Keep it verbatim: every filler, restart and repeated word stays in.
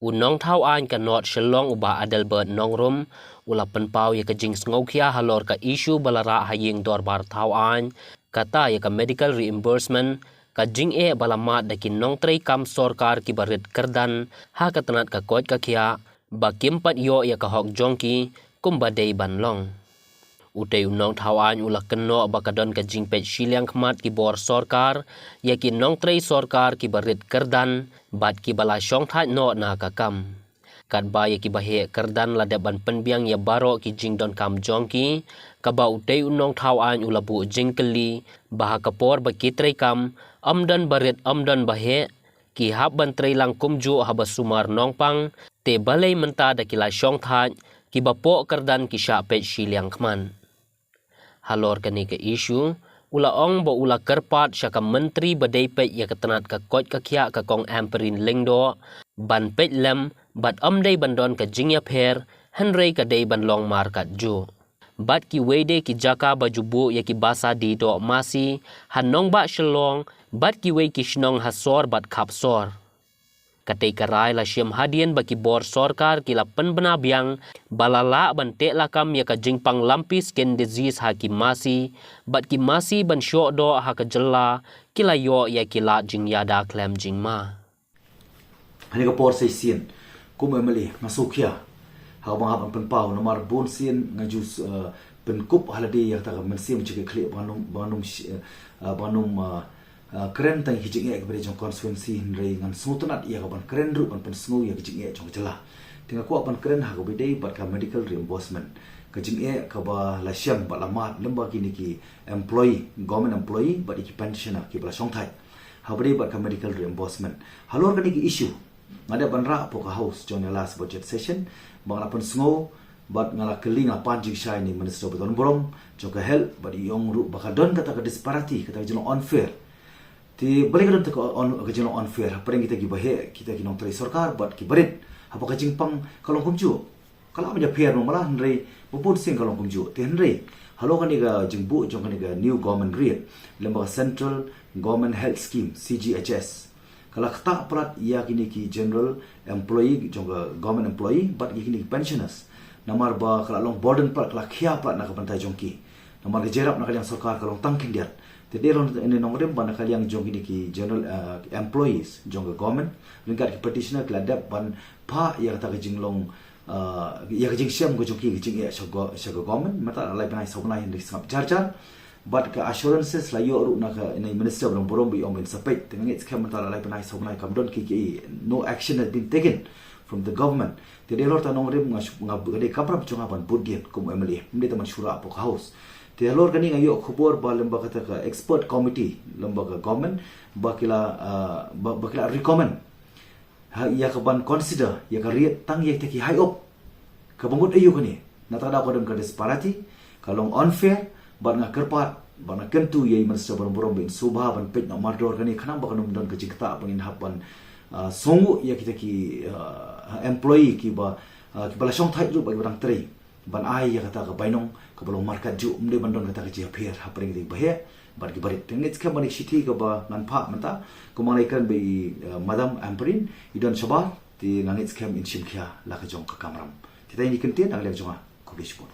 U nongthaw aiñ ka North Shillong u Bah Adelbert Nongrum u la pynpaw ïa ka jingsngewkhia halor ka issue ba la rah ha ïing dorbar thaw aiñ, kata ïa ka medical reimbursement, ka jingeh ba la mad da ki nongtrei kam sorkar kiba rit kyrdan ha ka tnat ka koit ka khiah, ba kim pat ïoh ïa ka hok jong ki kumba dei ban long. Utei u nongthaw aiñ u la kynnoh ba ka don ka jingpeit shiliang khmat ki bor sorkar ïa ki nongtrei sorkar kiba rit kyrdan bad kiba la shongthait noh na ka kam. Katba ïa kiba heh kyrdan la dep ban pynbiang ïa baroh ki jingdonkam jong ki, kaba utei u nongthaw aiñ u la buh jingkylli ba ha ka por ba ki trei kam, ym don ba rit ym don ba heh, ki hap ban trei lang kumjuh haba sumar nongpang, te balei mynta da ki la shongthait, kiba poh kyrdan ki shah peit shiliang khmat. Halor kane ka issue, u la ong ba u la kyrpad sha ka Myntri ba dei peit ïa ka tnat ka koit ka khiah ka Kong Ampareen Lyngdoh ban peit lem bad ym dei ban don ka jingïapher, hynrei ka dei ban long markatjuh. Bad kiwei de ki jaka ba ju buh ïa ki basa die doh masi ha nongbah Shillong bad kiwei ki shnong ha sor bad khap sor. Katei ka rai la shim hadien ba ki bor sorkar ki la pynbna biang ba la lah ban teh lakam ïa ka jingpang lampi skin disease ha ki masi, bad ki masi ban shoh doh ha ka jylla ki la ïoh ïa ki lad jingïada khlem jingma. Hane ka por sa shisien, kum M L A nga sngewkhia ha kaba nga hap ban pynpaw, namar bun sien nga ju, eh, pynkup ha lade ïa kata ka mynsiem jingkitkhlieh ba ngam, ba ngam, eh, ba ngam, eh, eh, kren tang ïa ki jingeh kiba dei jong constituency, hynrei ngan sngewtynnat ïa ka ban kren ruh ban pynsngew ïa ki jingeh jong ka jylla. Te nga kwah ban kren ha kaba dei bad ka medical reimbursement, ka jingeh kaba la shem bad la mad lem bad kine ki employee, government employee bad ïa ki pensioner kiba la shongthait. Ha kaba dei bad ka medical reimbursement, halor kane ka issue nga dei ban rah hapoh ka House jong ka last budget session, ba nga la pynsngew bad nga la kylli, nga pan jingshai na i Minister ba don burom jong ka Health, bad i ong ruh ba ka don kata ka disparity, kata ka jinglong unfair. Te balei ka don kata ka un-, ka jinglong unfair hapdeng kita kiba heh, kita ki nongtrei sorkar bad kiba rit, haba ka jingpang ka long kumjuh? Ka lah ban ïapher mo, mala, hynrei ba bun sien ka long kumjuh. Te hynrei halor kane ka jingbuh jong kane ka new government rate lem bad ka Central Government Health Scheme, C G H S, ka la ktah palat ïa kine ki general employee jong ka government employee bad ïa kine ki pensioners, namar ba ka la long burden palat, ka la khia palat na ka bynta jong ki. Namar ka jingïarap na ka liang sorkar ka long tang khyndiat. Te dei long ine nongrim ba na ka liang jong kine ki general, eh, employees jong ka government, ryngkat ki petitioner, ki la dep ban phah ïa kata ka jinglong, eh, ïa ka jingshem ka jong ki, ka jingeh sha go-, sha ka government mynta la lai bnai saw bnai, hynrei sngap jar jar. Bad ka assurances la ïoh ruh na ka, na i Minister ba don burom ba i ong ba in sa peit. Te nga ngeit skhem mynta la lai bnai saw bnai kam don kiei kiei, no action has been taken from the government. Te dei halor kata nongrim nga shu-, nga, ka dei ka kamram jong nga ban bud dien kum M L A, ym dei tang ban shu rah hapoh ka House. Te halor kane nga ïoh khubor ba lem bad kata ka expert committee lem bad ka government ba ki la, ah, ba, ba ki la recommend ha ïa ka ban consider ïa ka rate tang ïa kita ki high up. Kaba mut aïu kane? Na kata ka daw ka don ka disparity, ka long unfair, bad nga kyrpad bad nga kyntu ïa i Minister ba don burom ba in sngewbha ban peit noh mardor kane, khnang ba kan ym don ka jingktah, ba ngin hap ban, ah, sngewnguh ïa kita ki, ah, employee kiba, ah, kiba la shongthait ruh bad kiba dang trei, ban ai ïa kata ka bainong kaba long markatjuh, ym dei ban don kata ka jingïapher hapdeng kita kiba heh bad kiba rit. Te nga ngeit skhem ba kane ka shithi kaba ngan phah mynta, kumba nga la ïakren bad i, eh, Madam Ampareen, i don shabar, te nga ngeit skhem in shim khia la ka jong ka kamram. Te tang ine i kyntien na ka liang jong nga, khublei shibun.